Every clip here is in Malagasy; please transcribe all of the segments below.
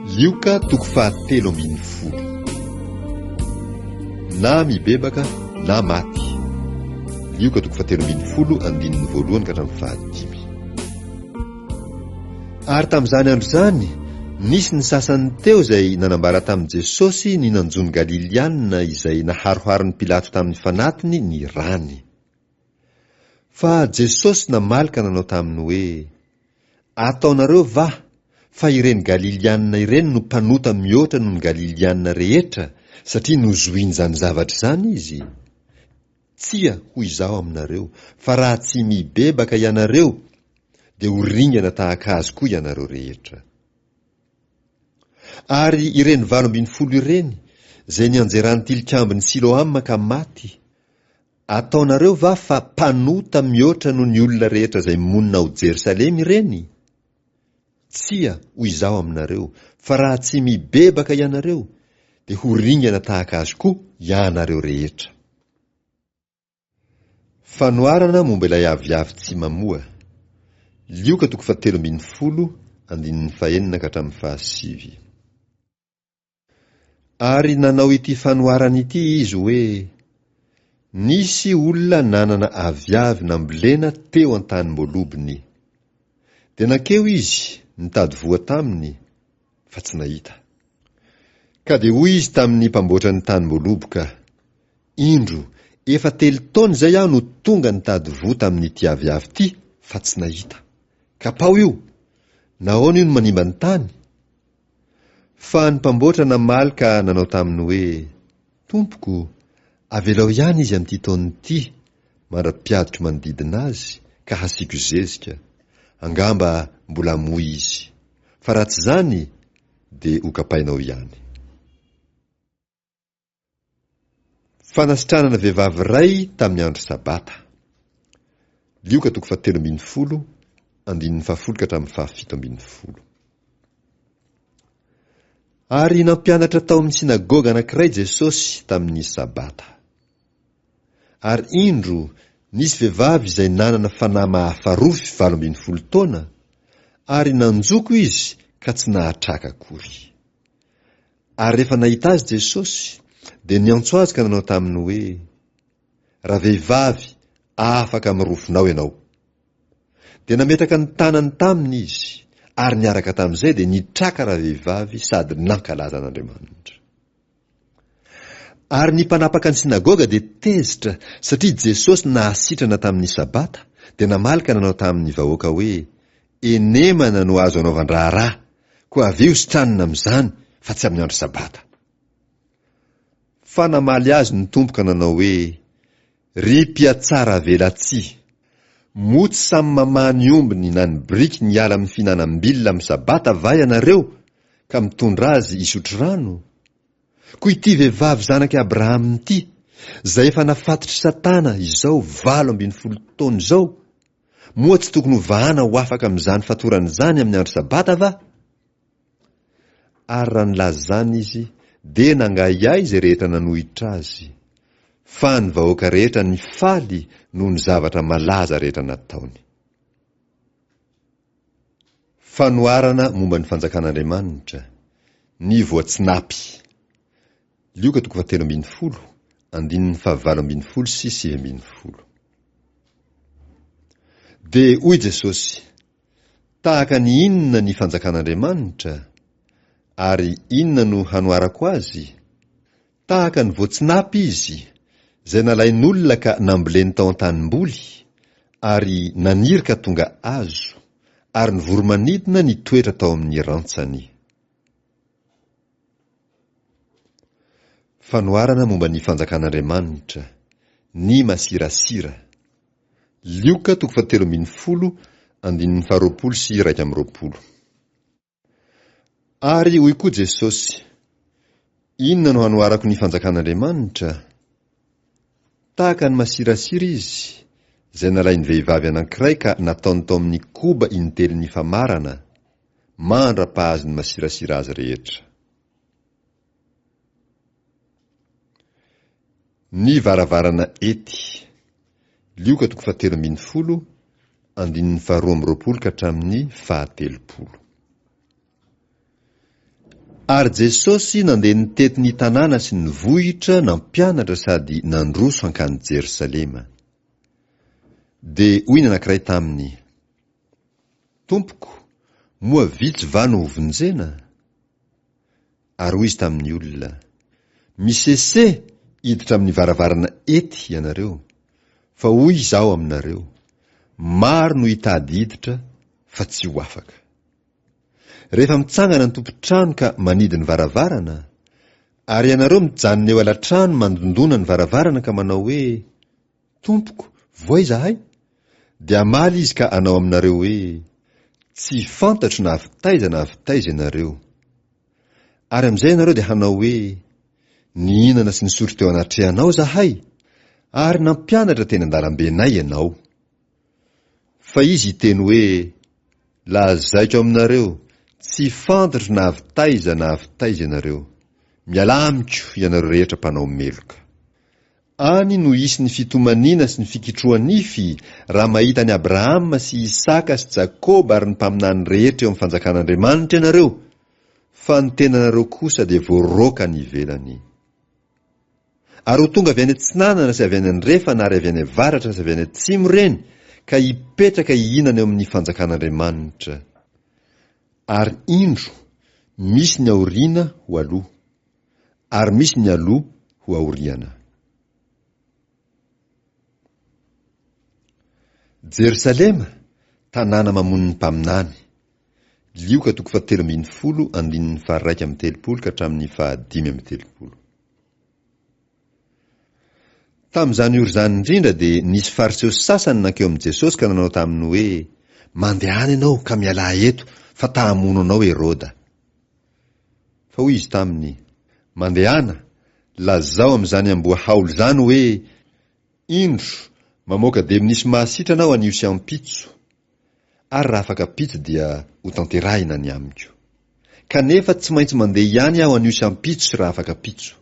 Lioka toko fahatelo ambin'ny folo. Na mibebaka na maty. Lioka toko fahatelo ambin'ny folo andininy voalohany ka hatramin'ny fahadimy. Ary tamin'izany andro izany, nisy ny sasany teo izay nanambara tamin'i Jesosy ny nanjo ny Galiliana izay naharoharon'i Pilato tamin'ny fanatiny ny rany. Fa Jesosy namaly ka nanao taminy hoe, Ataonareo va fa ireny Galiliana ireny no mpanota mihoatra noho ny Galiliana rehetra satria nozohin'izany zavatra izany izy? Tsia, hoy Izaho aminareo, fa raha tsy mibebaka ianareo, dia ho ringana tahaka azy koa ianareo rehetra. Ary ireny 18 ireny, izay nianjeran'ny tilikambon'i Siloama ka maty, ataonareo va fa mpanota mihoatra noho ny olona rehetra izay monina ao Jerosalema ireny? Tsia, hoy Izaho aminareo, fa raha tsy mibebaka ianareo, dia ho ringana tahaka azy koa ianareo rehetra. Fanoharana momba ilay aviavy tsy mamoa. Lioka toko fahatelo ambin'ny folo, andininy fahenina ka hatramin'ny fahasivy. Ary nanao ity fanoharana ity izy hoe, Nisy olona nanana aviavy nambolena teo an-tanim-boalobony. Dia nankeo izy nitady voa taminy, fa tsy nahita. Ka dia hoy izy tamin'ny mpamboatra ny tanim-boaloboka, Indro, efa telo taona izay aho no tonga nitady voa tamin'ity aviavy ity, fa tsy nahita. Kapao io! Nahoana io no manimba ny tany? Fa ny mpamboatra namaly ka nanao taminy hoe, Tompoko, avelao ihany izy amin'ity taona ity, mandra-piadiko manodidina azy, ka hasiako zezika. Angamba mbola hamoa izy. Fa raha tsy izany, dia hokapainao ihany. Fanasitranana vehivavy iray tamin'ny andro Sabata. Lioka toko fahatelo ambin'ny folo, andininy fahafolo ka hatramin'ny fahafito ambin'ny folo. Ary nampianatra tao amin'ny synagoga anankiray Jesosy tamin'ny Sabata. Ary indro, nisy vehivavy izay nanana fanahy mahafarofy 18 taona, ary nanjoko izy ka tsy nahatraka akory. Ary rehefa nahita azy Jesosy, dia niantso azy ka nanao taminy hoe, Ravehivavy, afaka amin'ny rofinao ianao. Dia nametraka ny tanany taminy izy, ary niaraka tamin'izay dia nitraka ravehivavy sady nankalaza an'Andriamanitra. Ary ny mpanapaka ny synagoga dia tezitra satria Jesosy nahasitrana tamin'ny Sabata, dia namaly ka nanao tamin'ny vahoaka hoe, Enemana no azo anaovan-draharaha, koa avia ho sitranina amin'izany fa tsy amin'ny andro Sabata. Fa namaly azy ny Tompo ka nanao hoe, Ry mpihatsaravelatsihy! Moa tsy samy mamaha ny ombiny na ny birikiny hiala amin'ny fihinanam-bilona amin'ny Sabata va ianareo ka mitondra azy hisotro rano? Koa ity vehivavy zanak'i Abrahama ity, izay efa nafatotr'i Satana izao 18 taona izao, Moa tsy tokony ho vahana ho afaka amin'izany fatorana izany amin'ny andro Sabata va? Ary raha nilaza izany izy, dia nangahiahy izay rehetra nanohitra azy. Fa ny vahoaka rehetra nifaly noho ny zavatra malaza rehetra nataony. Fanoharana momba ny fanjakan'Andriamanitra, ny voatsinapy. Lioka toko fahatelo ambin'ny folo, andininy fahavalo ambin'ny folo sy 19. Dia hoy Jesosy, Tahaka ny inona ny fanjakan'Andriamanitra? Ary inona no hanoharako azy? Tahaka ny voatsinapy izy, izay nalain'olona ka namboleny tao an-tanimboly, ary naniry ka tonga hazo, ary ny voro-manidina nitoetra tao amin'ny rantsany. Fanoharana momba ny Fanjakan'Andriamanitra, ny masirasira. Lioka toko fahatelo ambin'ny folo, andininy faharoapolo sy 21. Ary hoy koa Jesosy, Inona no hanoharako ny Fanjakan'Andriamanitra? Tahaka ny masirasira izy, izay nalain'ny vehivavy anankiray ka nataony tao amin'ny koba intelo nifamarana, mandra-pahazon'ny masirasira azy rehetra. Ny varavarana ety. Lioka toko fahatelo ambin'ny folo, andininy faharoa amby roapolo ka hatramin'ny fahatelopolo. Ary Jesosy nandeha nitety ny tanàna sy ny vohitra nampianatra sady nandroso hankany Jerosalema. Dia hoy ny anankiray taminy, Tompoko, moa vitsy va no hovonjena? Ary hoy izy tamin'ny olona, Misese hiditra amin'ny varavarana ety ianareo, fa hoy Izaho aminareo, maro no hitady hiditra fa tsy ho afaka. Rehefa mitsangana ny tompon-trano ka manidy ny varavarana, ary ianareo mijanona eo alatrano mandondona ny varavarana ka manao hoe, Tompoko, voa izahay? Dia hamaly izy ka hanao aminareo hoe, Tsy fantatro na avy taiza na avy taiza ianareo. Ary amin'izay ianareo dia hanao hoe, Nihinana sy nisotro teo anatrehanao izahay, ary nampianatra teny an-dalambenay ianao. Fa izy hiteny hoe, Lazaiko aminareo, tsy fantatro na avy taiza na avy taiza ianareo. Mialà amiko, ianareo rehetra mpanao meloka. Any no hisy ny fitomaniana sy ny fikitroha-nify, raha mahita an'i Abrahama sy Isaka sy Jakoba ary ny mpaminany rehetra eo amin'ny fanjakan'Andriamanitra ianareo, fa ny tenanareo kosa dia voaroaka any ivelany. Ary ho tonga avy any atsinanana sy avy any andrefana ary avy any avaratra sy avy any atsimo ireny, ka hipetraka hihinana eo amin'ny fanjakan'Andriamanitra. Ary indro, misy ny aoriana ho aloha. Ary misy ny aloha ho aoriana. Jerosalema, tanàna mamono ny mpaminany. Lioka toko fahatelo ambin'ny folo andininy faha-31 ka hatramin'ny faha-35. Tamin'izany ora izany indrindra dia nisy Fariseo sasany nankeo amin'i Jesosy ka nanao taminy hoe, Mandehana ianao ka mialà eto, fa ta-hamono anao Heroda. Fa hoy izy taminy, Mandehana, lazao amin'izany amboa haolo izany hoe, Indro, mamoaka demonisy mahasitrana aho anio sy ampitso, ary raha afaka ampitso dia hotanterahina ny amiko. Kanefa tsy maintsy mandeha ihany aho anio sy ampitso sy raha afaka ampitso.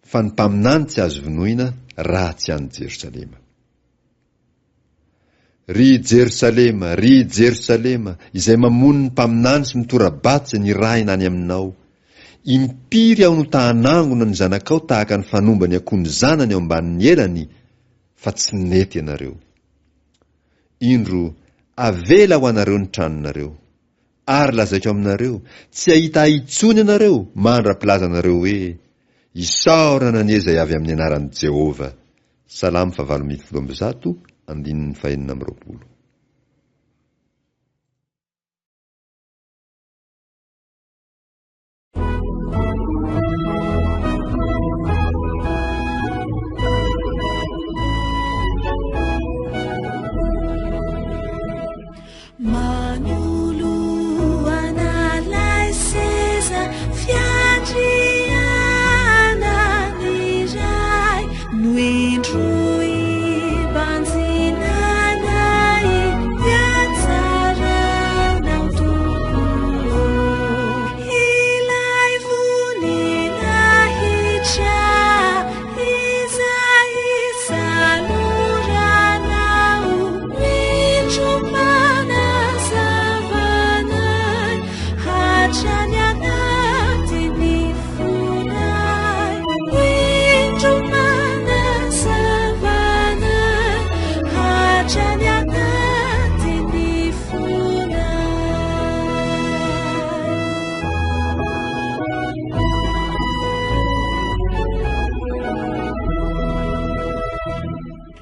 Fa ny mpaminany tsy azo vonoina raha tsy any Jerosalema. Ry Jerosalema, ry Jerosalema, izay mamono ny mpaminany sy mitora-bato izay nirahina any aminao! Impiry aho no ta-hanangona ny zanakao tahaka ny fanomban'ny akoho ny zanany ao ambanin'ny elany, fa tsy nety ianareo. Indro, avela ho anareo ny tranonareo. Ary lazaiko aminareo, tsy hahita Ahy intsony ianareo mandra-pilazanareo hoe, Isaorana anie izay avy amin'ny anaran'i Jehovah! Salamo fahavalo ambin'ny folo amby zato, andininy fahenina amby roapolo. Manoloana lay seza fiandrianan'ny Ray no indro ibanjinanay ny hatsaranao Tompo ô. Ilay voninahitra Izay isaloranao Indro-panazavanay hatrany anatin'ny fonay Indro-panazavanay hatrany anatin'ny fonay.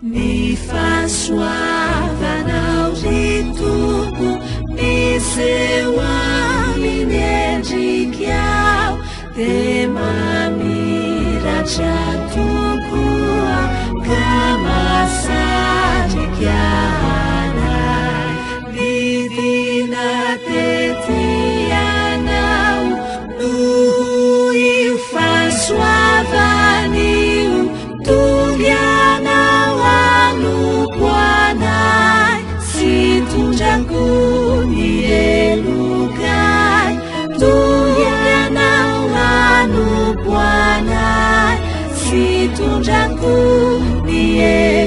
Ny fahasoavanao ry Tompo miseho amin'ny endrikao dia mamiratra tokoa ka mahasarika anay. Nidina tety ianao Noho io fahasoavana io, tonga ianao hanompo anay sy hitondrako ny helokay. Tonga ianao hanompo anay sy hitondrako ny helokay.